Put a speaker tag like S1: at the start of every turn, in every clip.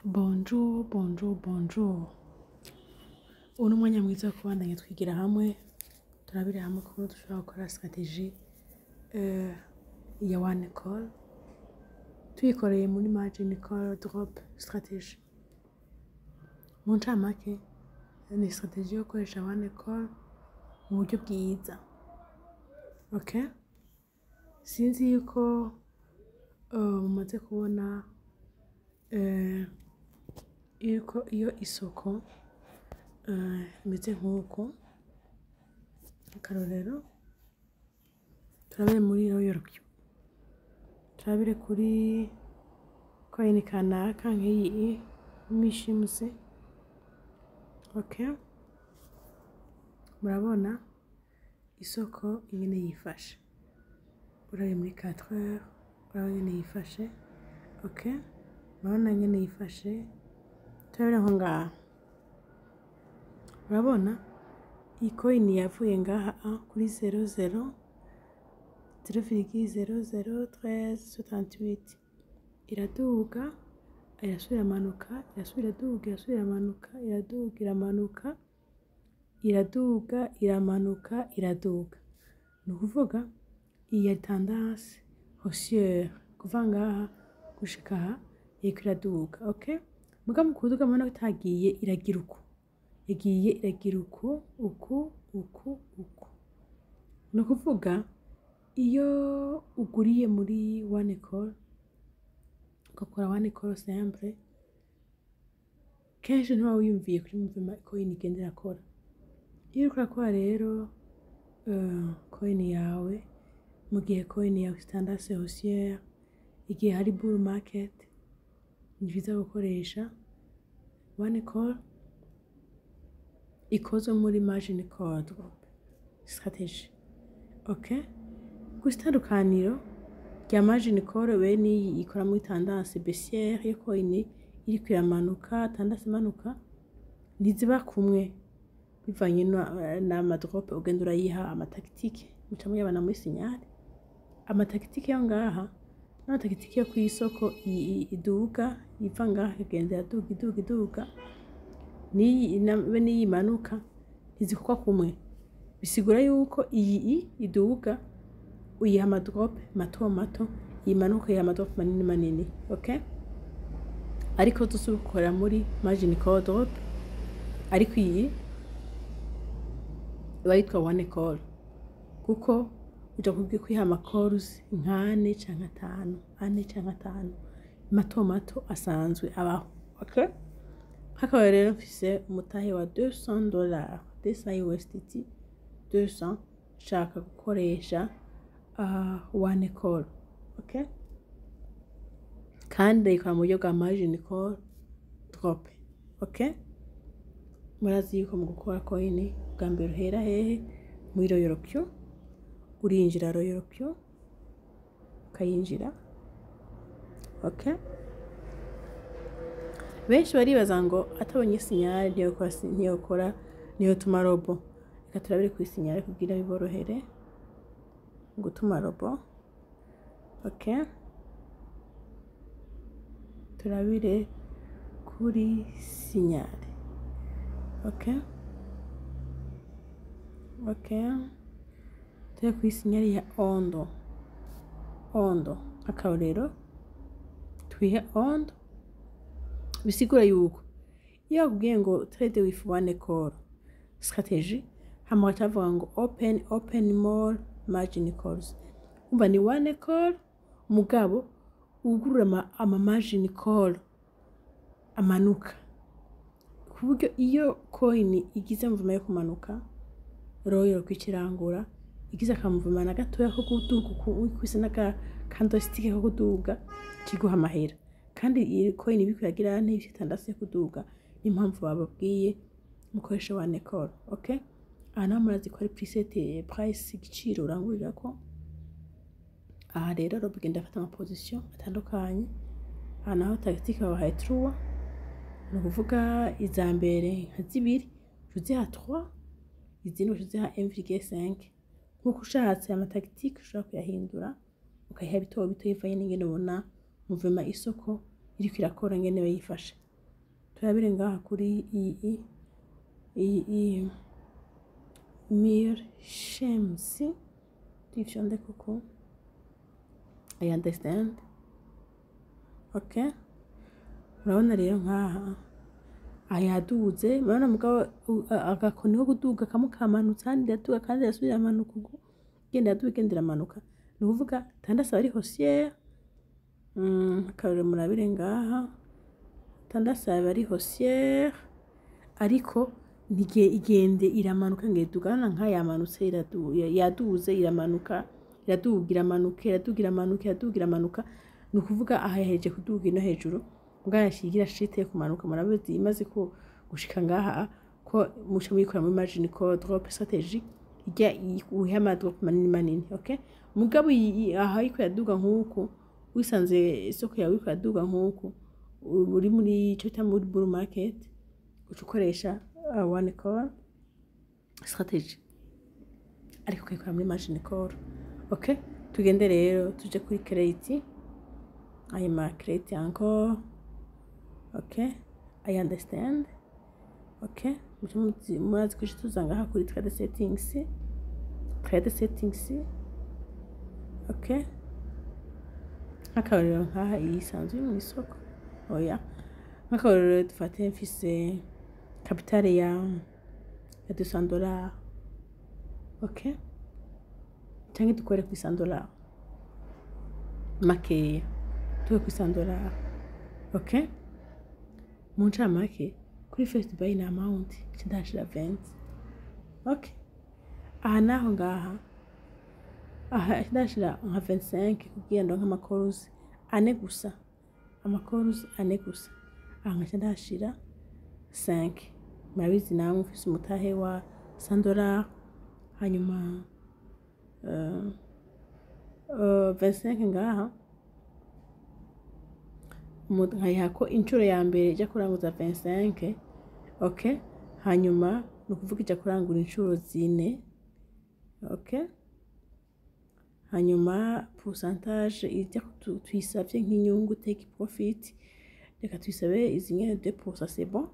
S1: Bonjour, bonjour, bonjour. Ubu ni umwanya mwiza wo kubandanya twigira hamwe, turabira hamwe ukuntu dushobora gukora stratégie ya one call, tuyikoreye muri margin call drop strategy. Mu ncamake, ni stratégie yo gukoresha one call mu buryo bwiza. Okay? Sinzi yuko mumaze kubona yuko iyo isoko imeze nk'uko, akarorero, turabire muri Royal Q, turabire kuri coin kanaka nk'iyi Mishimuse. Okay, murabona isoko ingene yifashe. Urabiye muri 4 heures, urabona ingene yifashe. Okay, murabona ingene yifashe. Turabire nko ngaha, urabona iyi coin yavuye ngaha a kuri 00 0,001368, iraduga, irasubira iramanuka, irasubira iraduga, irasubira iramanuka, iraduga, iramanuka, iraduga, iramanuka, iraduga. Ni ukuvuga iyi yari tendance haussière kuva ngaha gushika aha, iriko iraduga. Okay, muga mu kuduga murabona ko itagiye iragira uku, yagiye iragira uku, uku, uku, uku. Ni ukuvuga iyo uguriye muri one call, ugakora one call simple, kenshi ntuba wiyumviye kuri mouvement coin igenda irakora. Iyo uriko urakora rero coin yawe, mu gihe coin yawe ifise tendance haussière, igihe hari bull market, ni vyiza gukoresha one call ikozwe muri margin call drop strategy. Okay, gusa itandukaniro rya margin call be n'iyi ikora muri tendance baissière, iyo coin iriko iramanuka, tendance imanuka, ntiziba kumwe bivanye n'ama drop ugenda urayiha, ama tactique muca muyabona muri signal. Ama tactique yo ngaha n'ama tactique yo kw'isoko iduga, iva ngaha ikagenda iraduga, iduga, iduga, n'iyi be n'iyi imanuka, ntizikorwa kumwe. Bisigura yuko iyi iduga uyiha ama drop mato mato, iyi imanuka uyiha ama drop manini manini. Okay, ariko zose ubikorera muri margin call drop, ariko iyi iba yitwa one call kuko uja kwiha ama calls nk'ane canke atanu, ane canke atanu mato mato asanzwe abaho. Okay, nk'akaba rero mfise umutahe wa $200, 200 USDT, 200, nshaka gukoresha one call. Okay, kandi ndayikora mu buryo bwa margin call drop. Okay, murazi yuko mu gukora coin bwa mbere uhera hehe? Muri Royal Q. Urinjira Royal Q, ukayinjira. Okay, benshi baribaza ngo atabonye signal ntiyokora, ntiyokora, ntiyotuma robot. Reka turabire kuri signal kugira biborohere gutuma robot. Okay, turabire kuri signal. Okay, turi kuri signal ya Ondo. Ondo, akarorero, twihe Ondo. Bisigura yuko iyo bakubwiye ngo "trade with one call strategy", hama bagaca bavuga ngo open more margin calls, umva ni one call mugabo wugurura ama margin call amanuka, ku buryo iyo coin igize mouvement yo kumanuka, Royal kwikirangura igize aka mouvement na gatoya ko kuduga, kwisa n'aka candlestick ko kuduga, kiguha amahera. Kandi iyi coin ibiko iragira n'ibifite tendance yo kuduga, niyo mpamvu bababwiye mukoresha one call. Okay, aha naho murazi ko ari preset price, igiciro urangurirako. Aha rero robot igenda afata ama position atandukanye. Aha naho tactique babahaye trois, ni ukuvuga iza mbere nka zibiri uziha 3, izindi uziha 1,5, nkuko ushatse. Ama tactique ushobora kuyahindura, ukayiha bito bito bivanye n'ingene ubona mouvement isoko iriko irakora, ingene yifashe. Turabire ngaha kuri iyi Mir Shemsi, tuyifyonde kuko I understand. Okay, urabona rero nkaha yaduze, murabona, mugabo agakoni ko kuduga kamwe kamanutse, ahandi iraduga kandi irasubira iramanuka, uko igenda iraduga, igenda iramanuka. Ni ukuvuga tendance aba ari haussière. Akarorero murabire ngaha, tendance aba ari haussière, ariko ntige igende iramanuka ngo iduga. Urabona nka yamanutse, yaduze, iramanuka, iraduga, iramanuka, iraduga, iramanuka, iraduga, iramanuka. Ni ukuvuga aha yahejeje kuduga ino hejuru, mbwa yashigira shite yo kumanuka. Murabizi, imaze ko gushika ngaha ko muca muyikora muri margin call drop strategy, ijya uha ama drop manini manini. Okay, mugabo aha iriko iraduga nk'uku, wisanze isoko yawe iriko iraduga nk'uku, uri muri ico bita muri bull market, uca ukoresha one call strategy, ariko ukayikora muri margin call. Okay, tugende rero tuje kuri credit, hanyuma credit encore. Okay, I understand. Okay, muce murazi ko tuza ngaha kuri trade settings, trade settings. Okay, nk'akarorero nkaha iyi isanzwe iri mu isoko, oya, nk'akarorero dufate mfise capital ya $200. Okay, canke dukore ku $100 makeya, tuwe ku $100. Okay, mu ncamake kuri first buy in amount nca ndahashira 20. Okay, aha naho ngaha aha ndashira nka 25 kugira ndonke ama calls ane gusa, ama calls ane gusa. Aha nkaca ndahashira 5. Murabizi namwe, ufise umutahe wa $100, hanyuma 25 ngaha, nkayiha ko inshuro ya mbere ijya kuranguza 25. Okay, hanyuma ni ukuvuga ijya kurangura inshuro zine. Okay, hanyuma pourcentage ijya tuyisavye nk'inyungu, take profit, reka tuyisabe izi nyene 2%, c'est bon.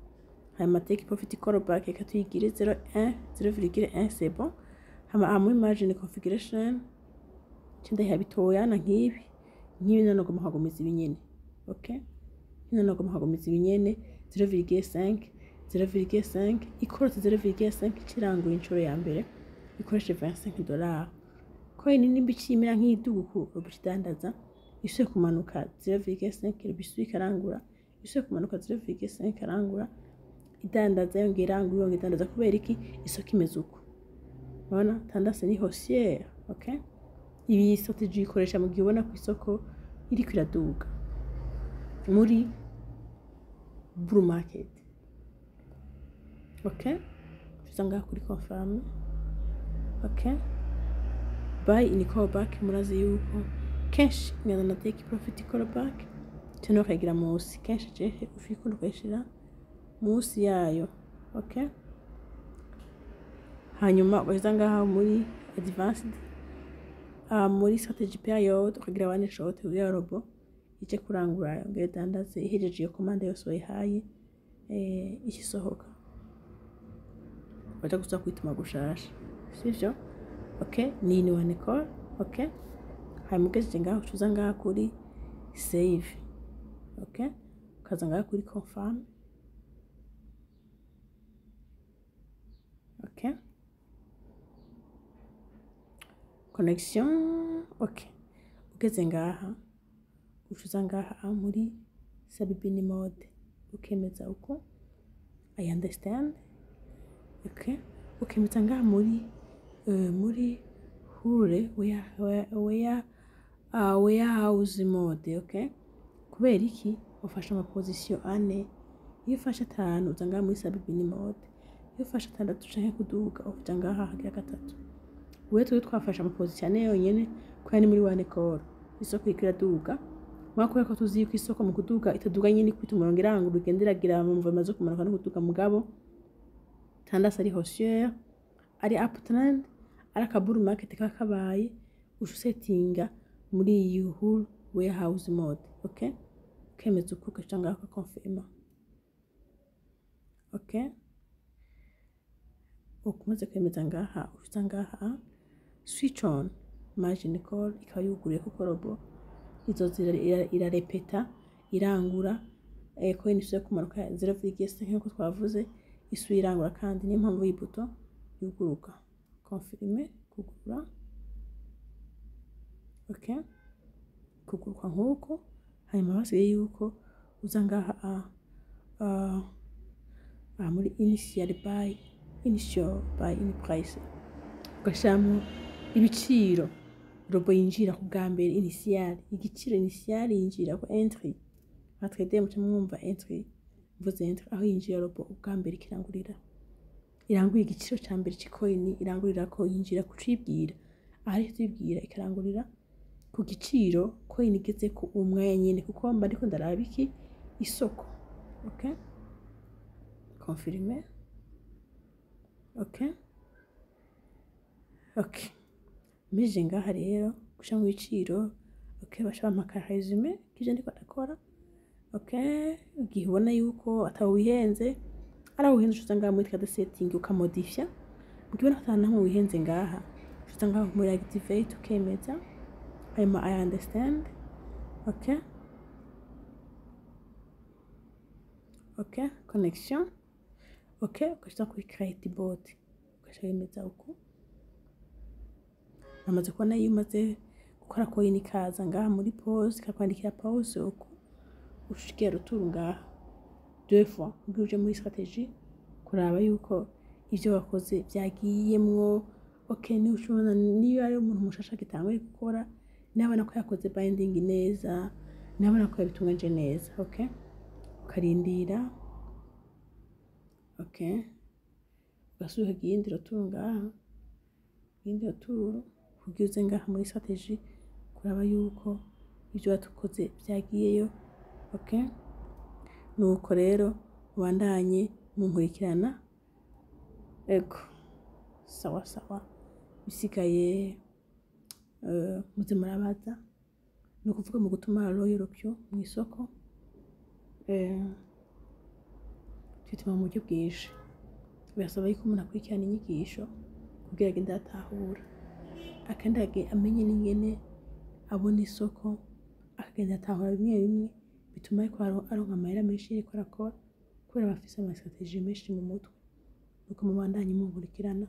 S1: Hanyuma take profit callback reka tuyigire 0,1, 0,1, c'est bon. Hama aha muri margin configuration nca ndayiha bitoyana nk'ibi nk'ibi, none ngomba nkagumiza ibi nyene. Okay, none ngomba nkagumiza ibi nyene, 0,5, 0,5. Ikorotse 0,5, kirangura inshuro ya mbere ikoreshe $25. Coin nimba icimera nk'iduku, ubucidandaza, isuye kumanuka 0,5, bisuye ikarangura, isuye kumanuka 0,5, ikarangura, idandaza, yongera irangura, yongera idandaza. Kubera iki? Isoko imeze uko, urabona tendance ni haussière. Okay, ibi strategy ikoresha mu gihe ubona ku isoko iriko iraduga muri bull market. Okay, tuza ngaha kuri confirm. Okay, buy in callback, murazi yuko kenshi ngenda na take profit callback, cyangwa ukayigira munsi. Kenshi jewe ufikunda ukayishira munsi yayo. Okay, hanyuma ugaheza ngaha muri advanced, muri strategy period, ukagira one shot kugira robot ije kurangura, yongere idandaze. Ihejeje iyo commande yose wayihaye, ikisohoka, baja gusa kwituma gushasha, sivyo? Okay, ni one call. Okay, hanyuma ugejeje ngaho, ucuza ngaha kuri save. Okay, ukaza ngaha kuri confirm. Okay, connection. Okay, ugeze ngaha, ucuza ngaha muri sell bin mode, ukemeza uko I understand. Okay, ukemeza ngaha muri hure warehouse mode. Okay, kubera iki? Ufashe ama position ane. Iyo ufashe atanu, uza ngaha muri sell bin mode. Iyo ufashe atandatu canke kuduga, uja ngaha hagira gatatu. Wewe twe twafashe ama position ane yonyene kubera ni muri one call, isoko iriko iraduga. Mwa kubera ko tuzi yuko isoko mu kuduga itaduga nyine kwita umurongo, irangura, ugenda iragira mu mvo imaze kumanuka no kuduga, mugabo tendance ari haussière, ari uptrend, ari aka bull market kaba kabaye, uca usetinga muri iyi whole warehouse mode. Okay, ukemeza uko, ugaca ngaho ugakonfirma. Okay, umaze kwemeza ngaha, uca ngaha switch on margin call, ikaba yuguruye, kuko robot izoza irarepeta irangura. Coin isubira kumanuka 0,5 nkuko twavuze, isubira irangura kandi. Niyo mpamvu iyi bouton yuguruka. Confirme, kugurura. Okay, kuguruka nkuko. Hanyuma basigaye yuko uza ngaha muri initial buy, initial buy in price, ugashyiramo ibiciro robot yinjira ku bwa mbere, initial, igiciro initial yinjira ku entry. Nka trader muca mwumva entry, mvuze entry, aho yinjira robot ubwa mbere ikirangurira, irangurira igiciro ca mbere c'ikoini irangurira ko yinjira kucibwira ahari tuyibwira, ikarangurira ku giciro coin igeze ku umwanya nyene, kuko mba ndiko ndaraba iki? Isoko. Okay, confirme. Okay, mije ngaha rero gusha mu biciro. Okay, basha bampa ka résumé k'ivyo ndiko ndakora. Okay, igihe ubona yuko atawihenze, ari aho wihenze, uca ngaha muri trade setting ukamodifya. Mugihe ubona ko ata namwe wihenze ngaha, uca ngaha muri activate, ukemeza, hanyuma "I understand". Okay, connection. Okay, ugaca kuri create bot, ugaca wemeza uko. Namaze kubona iyo umaze gukora, coin ikaza ngaha muri pause, ikakwandikira pause uko, ushikiye retour ngaha deux fois kugira uje muri stratégie kuraba yuko ivyo wakoze vyagiyemwo. Okay, niba ushobora, niba ari umuntu mushasha agitanguye gukora, nabona ko yakoze binding neza, nabona ko yabitunganyije neza. Okay, ukarindira. Okay, ugasubira ukagira iyindi retour ngaha, iyindi retour kugira uze ngaha muri stratégie kuraba yuko ivyo watukoze vyagiyeyo. Okay, nuko rero mubandanye munkurikirana. Ego, sawa sawa. Bisigaye muze murabaza. Ni ukuvuga mu gutuma Royal Q mu isoko, twituma mu buryo bwinshi. Birasaba yuko umuntu akurikirana inyigisho kugira agende atahura, akandi amenye n'ingene abona isoko, akagenda atahura bimwe bimwe bituma ariko aronka amahera menshi yariko arakora, kubera aba afise ama stratégie menshi mu mutwe. Nuko mubandanye munkurikirana.